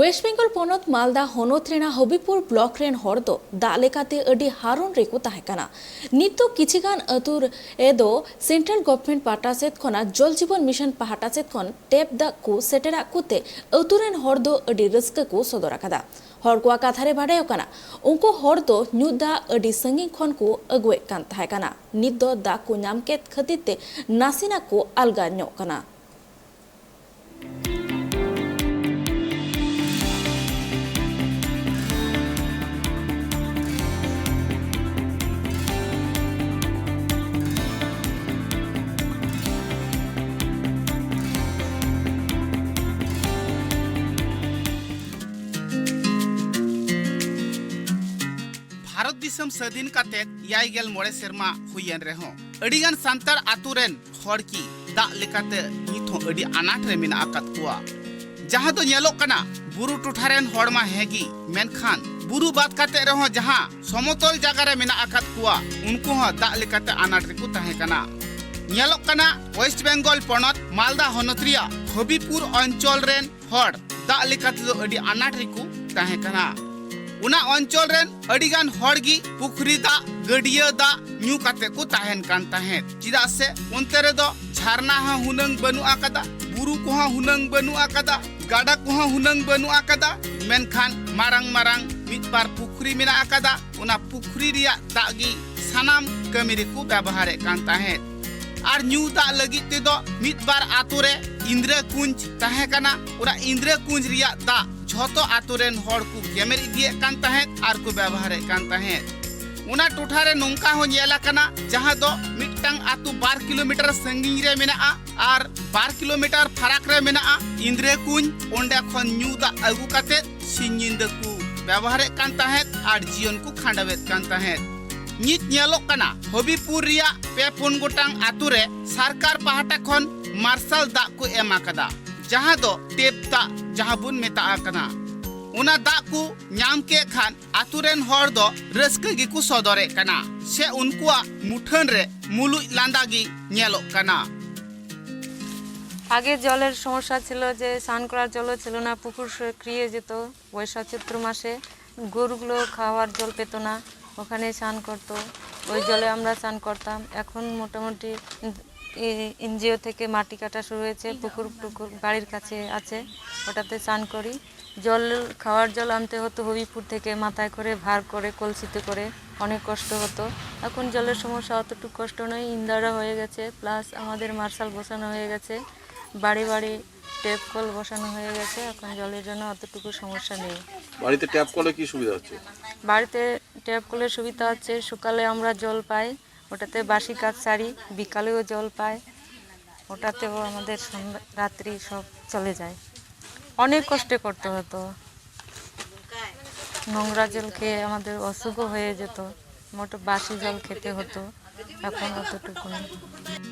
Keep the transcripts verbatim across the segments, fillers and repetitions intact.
West Bengal ᱯᱚᱱᱚᱛ ᱢᱟᱞᱫᱟ ᱦᱚᱱᱚᱛ ᱨᱮᱱᱟᱜ ᱦᱚᱵᱤᱯᱩᱨ ᱵᱞᱚᱠ ᱨᱮᱱ ᱦᱚᱲ ᱫᱚ ᱫᱟᱜ ᱞᱮᱠᱟᱛᱮ ᱟᱹᱰᱤ ᱦᱟᱨᱚᱱ ᱨᱮᱠᱚ ᱛᱟᱦᱮᱸ ᱠᱟᱱᱟ᱾ ᱱᱤᱛ ᱫᱚ ᱠᱤᱪᱷᱤ ᱜᱟᱱ ᱟᱹᱛᱩ ᱨᱮᱫᱚ ᱥᱮᱱᱴᱨᱟᱞ ᱜᱚᱵᱷᱢᱮᱱᱴ ᱯᱟᱦᱴᱟ ᱥᱮᱫ ᱠᱷᱚᱱᱟᱜ ᱡᱚᱞ ᱡᱤᱵᱚᱱ ᱢᱤᱥᱚᱱ ᱯᱟᱦᱴᱟ ᱥᱮᱫ ᱠᱷᱚᱱ ᱴᱮᱯ ᱫᱟᱜ ᱠᱚ ᱥᱮᱴᱮᱨᱟᱜ ᱠᱚᱛᱮ ᱟᱹᱛᱩ ᱨᱮᱱ ᱦᱚᱲ ᱫᱚ ᱟᱹᱰᱤ ᱨᱟᱹᱥᱠᱟᱹ ᱠᱚ ᱥᱚᱫᱚᱨ ᱟᱠᱟᱫᱟ᱾ ᱦᱚᱲ ᱠᱚᱣᱟᱜ ᱠᱟᱛᱷᱟ ᱨᱮ ᱵᱟᱰᱟᱭᱚᱜ ᱠᱟᱱᱟ, ᱩᱱᱠᱩ ᱦᱚᱲ ᱫᱚ ᱧᱩ ᱫᱟᱜ ᱟᱹᱰᱤ ᱥᱟᱺᱜᱤᱧ ᱠᱷᱚᱱ ᱠᱚ ᱟᱹᱜᱩᱭᱮᱫ ᱠᱟᱱ ᱛᱟᱦᱮᱸ ᱠᱟᱱᱟ᱾ ᱱᱤᱛ ᱫᱚ ᱫᱟᱜ ᱠᱚ ᱧᱟᱢ ᱠᱮᱫ ᱠᱷᱟᱹᱛᱤᱨ ᱛᱮ ᱱᱟᱥᱮᱱᱟᱜ ᱠᱚ ᱟᱞᱜᱟ ᱧᱚᱜ ᱠᱟᱱᱟ᱾ ᱵᱷᱟᱨᱚᱛ ᱫᱤᱥᱚᱢ ᱥᱟᱹᱫᱷᱤᱱ ᱠᱟᱛᱮ ᱮᱭᱟᱭ ᱜᱮᱞ ᱢᱚᱬᱮ ᱥᱮᱨᱢᱟ ᱦᱩᱭᱮᱱ ᱨᱮᱦᱚᱸ, ᱟᱹᱰᱤᱜᱟᱱ ᱥᱟᱱᱛᱟᱲ ᱟᱛᱳ ᱨᱮᱱ ᱦᱚᱲ ᱠᱤ ᱫᱟᱜ ᱞᱮᱠᱟᱛᱮ ᱱᱤᱛ ᱦᱚᱸ ᱟᱹᱰᱤ ᱟᱱᱟᱴ ᱨᱮ ᱢᱮᱱᱟᱜ ᱟᱠᱟᱫ ᱠᱚᱣᱟ᱾ ᱡᱟᱦᱟᱸ ᱫᱚ ᱧᱮᱞᱚᱜ ᱠᱟᱱᱟ, ᱵᱩᱨᱩ ᱴᱚᱴᱷᱟ ᱨᱮᱱ ᱦᱚᱲ ᱢᱟ ᱦᱮᱸ ᱜᱮ, ᱢᱮᱱᱠᱷᱟᱱ ᱵᱩᱨᱩ ᱵᱟᱫ ᱠᱟᱛᱮ ᱨᱮᱦᱚᱸ ᱡᱟᱦᱟᱸ ᱥᱚᱢᱚᱛᱚᱞ ᱡᱟᱭᱜᱟ ᱨᱮ ᱢᱮᱱᱟᱜ ᱟᱠᱟᱫ ᱠᱚᱣᱟ, ᱩᱱᱠᱩ ᱦᱚᱸ ᱫᱟᱜ ᱞᱮᱠᱟᱛᱮ ᱟᱱᱟᱴ ᱨᱮᱠᱚ ᱛᱟᱦᱮᱸ ᱠᱟᱱᱟ᱾ ᱧᱮᱞᱚᱜ ᱠᱟᱱᱟ, ᱳᱭᱮᱥᱴ ᱵᱮᱝᱜᱚᱞ ᱯᱚᱱᱚᱛ ᱢᱟᱞᱫᱟ ᱦᱚᱱᱚᱛ ᱨᱮᱭᱟᱜ ᱦᱚᱵᱤᱯᱩᱨ ᱚᱧᱪᱚᱞ ᱨᱮᱱ ᱦᱚᱲ ᱫᱟᱜ ᱞᱮᱠᱟ ᱛᱮᱫᱚ ᱟᱹᱰᱤ ᱟᱱᱟᱴ ᱨᱮᱠᱚ ᱛᱟᱦᱮᱸ ᱠᱟᱱᱟ᱾ ᱚᱱᱟ ᱚᱧᱪᱚᱞ ᱨᱮᱱ ᱟᱹᱰᱤᱜᱟᱱ ᱦᱚᱲ ᱜᱮ ᱯᱩᱠᱷᱨᱤ ᱫᱟᱜ, ᱜᱟᱹᱰᱭᱟᱹ ᱫᱟᱜ ᱧᱩ ᱠᱟᱛᱮ ᱠᱚ ᱛᱟᱦᱮᱱ ᱠᱟᱱ ᱛᱟᱦᱮᱸᱫ᱾ ᱪᱮᱫᱟᱜ ᱥᱮ ᱚᱱᱛᱮ ᱨᱮᱫᱚ ᱡᱷᱟᱨᱱᱟ ᱦᱚᱸ ᱦᱩᱱᱟᱹᱝ ᱵᱟᱹᱱᱩᱜ ᱟᱠᱟᱫᱟ, ᱵᱩᱨᱩ ᱠᱚᱦᱚᱸ ᱦᱩᱱᱟᱹᱝ ᱵᱟᱹᱱᱩᱜ ᱟᱠᱟᱫᱟ, ᱜᱟᱰᱟ ᱠᱚᱦᱚᱸ ᱦᱩᱱᱟᱹᱝ ᱵᱟᱹᱱᱩᱜ ᱟᱠᱟᱫᱟ᱾ ᱢᱮᱱᱠᱷᱟᱱ ᱢᱟᱨᱟᱝ ᱢᱟᱨᱟᱝ ᱢᱤᱫ ᱵᱟᱨ ᱯᱩᱠᱷᱨᱤ ᱢᱮᱱᱟᱜ ᱟᱠᱟᱫᱟ᱾ ᱚᱱᱟ ᱯᱩᱠᱷᱨᱤ ᱨᱮᱭᱟᱜ ᱫᱟᱜ ᱜᱮ ᱥᱟᱱᱟᱢ ᱠᱟᱹᱢᱤ ᱨᱮᱠᱚ ᱵᱮᱵᱚᱦᱟᱨᱮᱫ ᱠᱟᱱ ᱛᱟᱦᱮᱸᱫ᱾ ᱟᱨ ᱧᱩ ᱫᱟᱜ ᱞᱟᱹᱜᱤᱫ ᱛᱮᱫᱚ ᱢᱤᱫ ᱵᱟᱨ ᱟᱛᱳ ᱨᱮ ᱤᱱᱫᱨᱟᱹ ᱠᱩᱧᱡ ᱛᱟᱦᱮᱸ ᱠᱟᱱᱟ᱾ ᱚᱱᱟ ᱤᱱᱫᱨᱟᱹ ᱠᱩᱧᱡ ᱨᱮᱭᱟᱜ ᱫᱟᱜ ᱡᱷᱚᱛᱚ ᱟᱛᱳ ᱨᱮᱱ ᱦᱚᱲ ᱠᱚ ᱜᱮᱢᱮᱨ ᱤᱫᱤᱭᱮᱫ ᱠᱟᱱ ᱛᱟᱦᱮᱸᱫ ᱟᱨ ᱠᱚ ᱵᱮᱵᱚᱦᱟᱨᱮᱫ ᱠᱟᱱ ᱛᱟᱦᱮᱸᱫ᱾ ᱚᱱᱟ ᱴᱚᱴᱷᱟ ᱨᱮ ᱱᱚᱝᱠᱟ ᱦᱚᱸ ᱧᱮᱞ ᱟᱠᱟᱱᱟ, ᱡᱟᱦᱟᱸ ᱫᱚ ᱢᱤᱫᱴᱟᱝ ᱟᱛᱳ ᱵᱟᱨ ᱠᱤᱞᱳᱢᱤᱴᱟᱨ ᱥᱟᱺᱜᱤᱧ ᱨᱮ ᱢᱮᱱᱟᱜᱼᱟ ᱟᱨ ᱵᱟᱨ ᱠᱤᱞᱳᱢᱤᱴᱟᱨ ᱯᱷᱟᱨᱟᱠ ᱨᱮ ᱢᱮᱱᱟᱜᱼᱟ ᱤᱱᱫᱨᱟᱹ ᱠᱩᱧᱡ᱾ ᱚᱸᱰᱮ ᱠᱷᱚᱱ ᱧᱩ ᱫᱟᱜ ᱟᱹᱜᱩ ᱠᱟᱛᱮ ᱥᱤᱧ ᱧᱤᱫᱟᱹ ᱠᱚ ᱵᱮᱵᱚᱦᱟᱨᱮᱫ ᱠᱟᱱ ᱛᱟᱦᱮᱸᱫ ᱟᱨ ᱡᱤᱭᱚᱱ ᱠᱚ ᱠᱷᱟᱸᱰᱟᱣᱮᱫ ᱠᱟᱱ ᱛᱟᱦᱮᱸᱫ᱾ ᱱᱤᱛ ᱧᱮᱞᱚᱜ ᱠᱟᱱᱟ, ᱦᱚᱵᱤᱯᱩᱨ ᱨᱮᱭᱟᱜ ᱯᱮ ᱯᱩᱱ ᱜᱚᱴᱟᱝ ᱟᱛᱳ ᱨᱮ ᱥᱚᱨᱠᱟᱨ ᱯᱟᱦᱴᱟ ᱠᱷᱚᱱ ᱢᱟᱨᱥᱟᱞ ᱫᱟᱜ ᱠᱚ ᱮᱢ ᱟᱠᱟᱫᱟ, ᱡᱟᱦᱟᱸ ᱫᱚ ᱴᱮᱯ ᱫᱟᱜ ᱡᱟᱦᱟᱸ ᱵᱚᱱ ᱢᱮᱛᱟᱜ ᱠᱟᱱᱟ᱾ ᱚᱱᱟ ᱫᱟᱜ ᱠᱚ ᱧᱟᱢ ᱠᱮᱫ ᱠᱷᱟᱱ ᱟᱛᱳ ᱨᱮᱱ ᱦᱚᱲ ᱫᱚ ᱨᱟᱹᱥᱠᱟᱹ ᱜᱮᱠᱚ ᱥᱚᱫᱚᱨᱮᱫ ᱠᱟᱱᱟ ᱥᱮ ᱩᱱᱠᱩᱣᱟᱜ ᱢᱩᱴᱷᱟᱹᱱ ᱨᱮ ᱢᱩᱞᱩᱡ ᱞᱟᱸᱫᱟ ᱜᱮ ᱧᱮᱞᱚᱜ ᱠᱟᱱᱟ᱾ আগে জলের সমস্যা ছিল যে স্নান করার জলও ছিল না, পুকুর শুকিয়ে যেত বৈশাখ চৈত্র মাসে, গরুগুলো খাওয়ার জল পেত না, ওখানে স্নান করতো, ওই জলে আমরা স্নান করতাম। এখন মোটামুটি এনজিও থেকে মাটি কাটা শুরু হয়েছে, পুকুর টুকুর বাড়ির কাছে আছে, ওটাতে স্নান করি। জল, খাওয়ার জল আনতে হতো হবিপুর থেকে, মাথায় করে ভার করে কলসিতে করে, অনেক কষ্ট হতো। এখন জলের সমস্যা, অতটুকু কষ্ট নেই, ইন্দারা হয়ে গেছে, প্লাস আমাদের মার্শাল বসানো হয়ে গেছে, বাড়ি বাড়ি ট্যাপ কল বসানো হয়ে গেছে, এখন জলের জন্য অতটুকু সমস্যা নেই। বাড়িতে ট্যাপ কলে কি সুবিধা হচ্ছে? বাড়িতে ট্যাপ কলের সুবিধা হচ্ছে, সকালে আমরা জল পাই, ওটাতে বাসি কাজ সারি, বিকালেও জল পাই, ওটাতেও আমাদের সন্ধ্যা রাত্রি সব চলে যায়। অনেক কষ্টে করতে হতো, নোংরা জল খেয়ে আমাদের অসুখও হয়ে যেত, মোটে বাসি জল খেতে হতো, এখন অতটুকু নেই।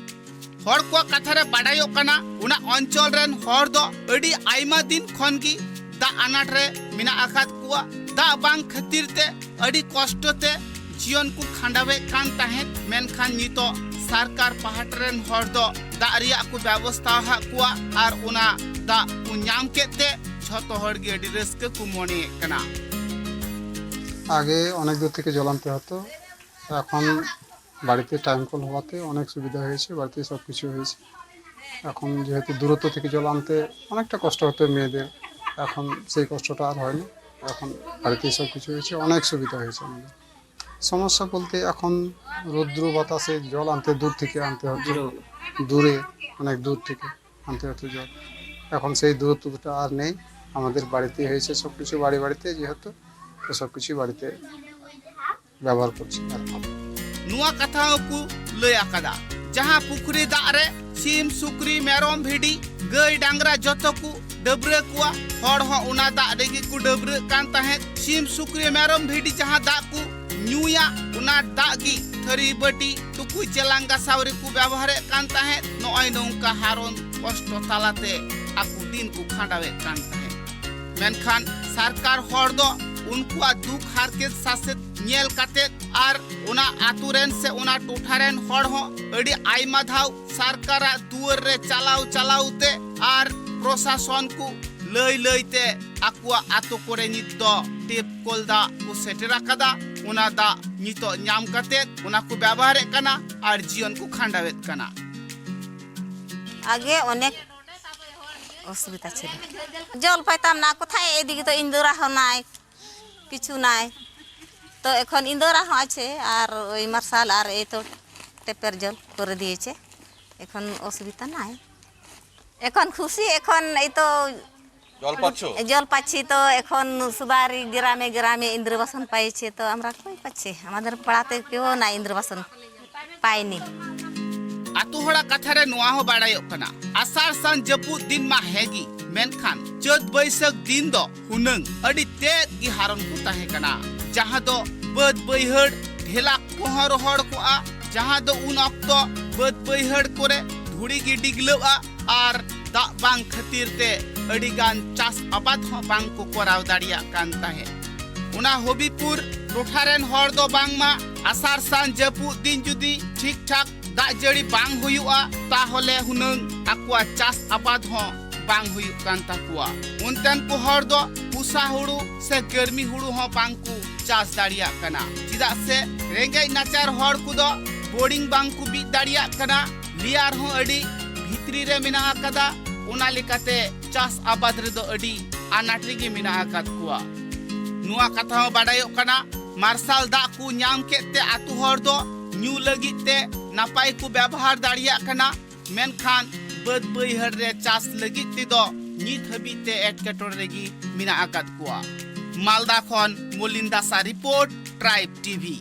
ᱦᱚᱲ ᱠᱚᱣᱟᱜ ᱠᱟᱛᱷᱟ ᱨᱮ ᱵᱟᱰᱟᱭᱚᱜ ᱠᱟᱱᱟ, ᱚᱱᱟ ᱚᱧᱪᱚᱞ ᱨᱮᱱ ᱦᱚᱲ ᱫᱚ ᱟᱹᱰᱤ ᱟᱭᱢᱟ ᱫᱤᱱ ᱠᱷᱚᱱ ᱜᱮ ᱫᱟᱜ ᱟᱱᱟᱴ ᱨᱮ ᱢᱮᱱᱟᱜ ᱟᱠᱟᱫ ᱠᱚᱣᱟ᱾ ᱫᱟᱜ ᱵᱟᱝ ᱠᱷᱟᱹᱛᱤᱨ ᱛᱮ ᱟᱹᱰᱤ ᱠᱚᱥᱴᱚ ᱛᱮ ᱡᱤᱭᱚᱱ ᱠᱚ ᱠᱷᱟᱸᱰᱟᱣᱮᱫ ᱠᱟᱱ ᱛᱟᱦᱮᱸᱫ, ᱢᱮᱱᱠᱷᱟᱱ ᱱᱤᱛᱚᱜ ᱥᱚᱨᱠᱟᱨ ᱯᱟᱦᱴᱟ ᱨᱮᱱ ᱦᱚᱲ ᱫᱚ ᱫᱟᱜ ᱨᱮᱭᱟᱜ ᱠᱚ ᱵᱮᱵᱚᱥᱛᱷᱟ ᱟᱠᱟᱫ ᱠᱚᱣᱟ ᱟᱨ ᱚᱱᱟ ᱫᱟᱜ ᱠᱚ ᱧᱟᱢ ᱠᱮᱫ ᱛᱮ ᱡᱷᱚᱛᱚ ᱦᱚᱲ ᱜᱮ ᱟᱹᱰᱤ ᱨᱟᱹᱥᱠᱟᱹ ᱠᱚ ᱢᱚᱱᱮᱭᱮᱫ ᱠᱟᱱᱟ᱾ আগে অনেক দূর থেকে জল আনতে হতো, এখন বাড়িতে টাইম কল হওয়াতে অনেক সুবিধা হয়েছে, বাড়িতে সব কিছু হয়েছে। এখন যেহেতু দূরত্ব থেকে জল আনতে অনেকটা কষ্ট হতো মেয়েদের, এখন সেই কষ্টটা আর হয় না। এখন বাড়িতেই সব কিছু হয়েছে, অনেক সুবিধা হয়েছে আমাদের। সমস্যা বলতে এখন রৌদ্র বাতাসে জল আনতে দূর থেকে আনতে হতো, দূরে, অনেক দূর থেকে আনতে হতো জল। এখন সেই দূরত্বটা আর নেই, আমাদের বাড়িতেই হয়েছে সব কিছু, বাড়ি বাড়িতে যেহেতু, তো সব কিছুই বাড়িতে ব্যবহার করছি আর কি। ᱱᱚᱣᱟ ᱠᱟᱛᱷᱟ ᱦᱚᱸᱠᱚ ᱞᱟᱹᱭ ᱟᱠᱟᱫᱟ, ᱡᱟᱦᱟᱸ ᱯᱩᱠᱷᱨᱤ ᱫᱟᱜ ᱨᱮ ᱥᱤᱢ, ᱥᱩᱠᱨᱤ, ᱢᱮᱨᱚᱢ, ᱵᱷᱤᱰᱤ, ᱜᱟᱹᱭ, ᱰᱟᱝᱨᱟ ᱡᱚᱛᱚ ᱠᱚ ᱰᱟᱹᱵᱽᱨᱟᱹ ᱠᱚᱣᱟ᱾ ᱦᱚᱲ ᱦᱚᱸ ᱚᱱᱟ ᱫᱟᱜ ᱨᱮᱜᱮ ᱠᱚ ᱰᱟᱹᱵᱽᱨᱟᱹᱜ ᱠᱟᱱ ᱛᱟᱦᱮᱸᱫ᱾ ᱥᱤᱢ, ᱥᱩᱠᱨᱤ, ᱢᱮᱨᱚᱢ, ᱵᱷᱤᱰᱤ ᱡᱟᱦᱟᱸ ᱫᱟᱜ ᱠᱚ ᱧᱩᱭᱟ, ᱚᱱᱟ ᱫᱟᱜ ᱜᱮ ᱛᱷᱟᱹᱨᱤ, ᱵᱟᱹᱴᱤ, ᱴᱩᱠᱩᱡ, ᱪᱮᱞᱟᱝ ᱜᱟᱥᱟᱣ ᱨᱮᱠᱚ ᱵᱮᱵᱚᱦᱟᱨᱮᱫ ᱠᱟᱱ ᱛᱟᱦᱮᱸᱫ᱾ ᱱᱚᱜᱼᱚᱭ ᱱᱚᱝᱠᱟ ᱦᱟᱨᱚᱱ ᱠᱚᱥᱴᱚ ᱛᱟᱞᱟᱛᱮ ᱟᱠᱚ ᱫᱤᱱ ᱠᱚ ᱠᱷᱟᱸᱰᱟᱣᱮᱫ ᱠᱟᱱ ᱛᱟᱦᱮᱸᱫ᱾ ᱢᱮᱱᱠᱷᱟᱱ ᱥᱚᱨᱠᱟᱨ ᱦᱚᱲ ᱫᱚ ᱩᱱᱠᱩᱣᱟᱜ ᱫᱩᱠ ᱦᱟᱨᱠᱮᱛ ᱥᱟᱥᱮᱛ ᱧᱮᱞ ᱠᱟᱛᱮ ᱟᱨ ᱚᱱᱟ ᱟᱛᱳ ᱨᱮᱱ ᱥᱮ ᱚᱱᱟ ᱴᱚᱴᱷᱟ ᱨᱮᱱ ᱦᱚᱲ ᱦᱚᱸ ᱟᱹᱰᱤ ᱟᱭᱢᱟ ᱫᱷᱟᱣ ᱥᱚᱨᱠᱟᱨᱟᱜ ᱫᱩᱣᱟᱹᱨ ᱨᱮ ᱪᱟᱞᱟᱣ ᱪᱟᱞᱟᱣ ᱛᱮ ᱟᱨ ᱯᱨᱚᱥᱟᱥᱚᱱ ᱠᱚ ᱞᱟᱹᱭ ᱞᱟᱹᱭ ᱛᱮ ᱟᱠᱚᱣᱟᱜ ᱟᱛᱳ ᱠᱚᱨᱮ ᱱᱤᱛ ᱫᱚ ᱴᱮᱯ ᱠᱚᱞ ᱫᱟᱜ ᱠᱚ ᱥᱮᱴᱮᱨ ᱟᱠᱟᱫᱟ᱾ ᱚᱱᱟ ᱫᱟᱜ ᱱᱤᱛᱚᱜ ᱧᱟᱢ ᱠᱟᱛᱮ ᱚᱱᱟ ᱠᱚ ᱵᱮᱵᱚᱦᱟᱨᱮᱫ ᱠᱟᱱᱟ ᱟᱨ ᱡᱤᱭᱚᱱ ᱠᱚ ᱠᱷᱟᱸᱰᱟᱣᱮᱫ ᱠᱟᱱᱟ᱾ আগে অনেক অসুবিধা ছিল। জল পাইতাম না, কোথায় এদিকে তো ইন্দোরা হনায়, কিছু নাই। তো এখন ইন্দোরা হো আছে, আর ওই মার্শাল আর এই তো টেপের জল করে দিয়েছে, এখন অসুবিধা নাই। এখন খুশি, এখন এই তো জল পাচ্ছ? জল পাচ্ছি, তো এখন সবারই গ্রামে গ্রামে ইন্দ্রবাসন পাইছে, তো আমরা কই পাচ্ছি? আমাদের পাড়াতে কেউ না ইন্দ্রবাসন পায়নি। ᱟᱛᱳ ᱦᱚᱲᱟᱜ ᱠᱟᱛᱷᱟ ᱨᱮ ᱱᱚᱣᱟ ᱦᱚᱸ ᱵᱟᱲᱟᱭᱚᱜ ᱠᱟᱱᱟ, ᱟᱥᱟᱲ ᱥᱟᱱ ᱡᱟᱹᱯᱩᱫ ᱫᱤᱱ ᱢᱟ ᱦᱮᱸ ᱜᱮ, ᱢᱮᱱᱠᱷᱟᱱ ᱪᱟᱹᱛ ᱵᱟᱹᱭᱥᱟᱹᱠᱷ ᱫᱤᱱ ᱫᱚ ᱦᱩᱱᱟᱹᱝ ᱟᱹᱰᱤ ᱛᱮᱫ ᱜᱮ ᱦᱟᱨᱚᱱ ᱠᱚ ᱛᱟᱦᱮᱸ ᱠᱟᱱᱟ, ᱡᱟᱦᱟᱸ ᱫᱚ ᱵᱟᱹᱫᱽ ᱵᱟᱹᱭᱦᱟᱹᱲ ᱰᱷᱮᱞᱟᱠ ᱠᱚᱦᱚᱸ ᱨᱚᱦᱚᱲ ᱠᱚᱜᱼᱟ, ᱡᱟᱦᱟᱸ ᱫᱚ ᱩᱱ ᱚᱠᱛᱚ ᱵᱟᱹᱫᱽ ᱵᱟᱹᱭᱦᱟᱹᱲ ᱠᱚᱨᱮ ᱫᱷᱩᱲᱤ ᱜᱮ ᱰᱤᱜᱽᱞᱟᱹᱜᱼᱟ ᱟᱨ ᱫᱟᱜ ᱵᱟᱝ ᱠᱷᱟᱹᱛᱤᱨ ᱛᱮ ᱟᱹᱰᱤ ᱜᱟᱱ ᱪᱟᱥ ᱟᱵᱟᱫ ᱦᱚᱸ ᱵᱟᱝ ᱠᱚ ᱠᱚᱨᱟᱣ ᱫᱟᱲᱮᱭᱟᱜ ᱠᱟᱱ ᱛᱟᱦᱮᱸᱫ᱾ ᱚᱱᱟ ᱦᱚᱵᱤᱯᱩᱨ ᱴᱚᱴᱷᱟ ᱨᱮᱱ ᱦᱚᱲ ᱫᱚ ᱵᱟᱝᱢᱟ ᱟᱥᱟᱲ ᱥᱟᱱ ᱡᱟᱹᱯᱩᱫ ᱫᱤᱱ ᱡᱩᱫᱤ ᱴᱷᱤᱠ ᱴᱷᱟᱠ ᱫᱟᱜ ᱡᱟᱹᱲᱤ ᱵᱟᱝ ᱦᱩᱭᱩᱜᱼᱟ, ᱛᱟᱦᱚᱞᱮ ᱦᱩᱱᱟᱹᱝ ᱟᱠᱚᱣᱟᱜ ᱪᱟᱥ ᱟᱵᱟᱫ ᱦᱚᱸ ᱵᱟᱝ ᱦᱩᱭᱩᱜ ᱠᱟᱱ ᱛᱟᱠᱚᱣᱟ᱾ ᱚᱱᱛᱮᱱ ᱠᱚ ᱦᱚᱲ ᱫᱚ ᱯᱩᱥᱟ ᱦᱩᱲᱩ ᱥᱮ ᱜᱟᱹᱨᱢᱤ ᱦᱩᱲᱩ ᱦᱚᱸ ᱵᱟᱝ ᱠᱚ ᱪᱟᱥ ᱫᱟᱲᱮᱭᱟᱜ ᱠᱟᱱᱟ, ᱪᱮᱫᱟᱜ ᱥᱮ ᱨᱮᱸᱜᱮᱡ ᱱᱟᱪᱟᱨ ᱦᱚᱲ ᱠᱚᱫᱚ ᱵᱳᱨᱤᱝ ᱵᱟᱝ ᱠᱚ ᱵᱤᱫ ᱫᱟᱲᱮᱭᱟᱜ ᱠᱟᱱᱟ, ᱞᱮᱭᱟᱨ ᱦᱚᱸ ᱟᱹᱰᱤ ᱵᱷᱤᱛᱨᱤ ᱨᱮ ᱢᱮᱱᱟᱜ ᱟᱠᱟᱫᱟ, ᱚᱱᱟ ᱞᱮᱠᱟᱛᱮ ᱪᱟᱥ ᱟᱵᱟᱫ ᱨᱮᱫᱚ ᱟᱹᱰᱤ ᱟᱱᱟᱴ ᱨᱮᱜᱮ ᱢᱮᱱᱟᱜ ᱟᱠᱟᱫ ᱠᱚᱣᱟ᱾ ᱱᱚᱣᱟ ᱠᱟᱛᱷᱟ ᱦᱚᱸ ᱵᱟᱰᱟᱭᱚᱜ ᱠᱟᱱᱟ, ᱢᱟᱨᱥᱟᱞ ᱫᱟᱜ ᱠᱚ ᱧᱟᱢ ᱠᱮᱫ ᱛᱮ ᱟᱛᱳ ᱦᱚᱲ ᱫᱚ ᱧᱩ ᱞᱟᱹᱜᱤᱫ ᱛᱮ ᱱᱟᱯᱟᱭ ᱠᱚ ᱵᱮᱵᱚᱦᱟᱨ ᱫᱟᱲᱮᱭᱟᱜ ᱠᱟᱱᱟ, ᱢᱮᱱᱠᱷᱟᱱ ᱵᱟᱹᱫᱽ ᱵᱟᱹᱭᱦᱟᱹᱲ ᱨᱮ ᱪᱟᱥ ᱞᱟᱹᱜᱤᱫ ᱛᱮᱫᱚ ᱱᱤᱛ ᱦᱟᱹᱵᱤᱡ ᱛᱮ ᱮᱴᱠᱮᱴᱚᱬᱮ ᱨᱮᱜᱮ ᱢᱮᱱᱟᱜ ᱟᱠᱟᱫ ᱠᱚᱣᱟ᱾ ᱢᱟᱞᱫᱟ ᱠᱷᱚᱱ ᱢᱚᱞᱤᱱ ᱫᱟᱥᱟ ᱨᱤᱯᱳᱨᱴ, ᱴᱨᱟᱭᱤᱵ ᱴᱤᱵᱷᱤ᱾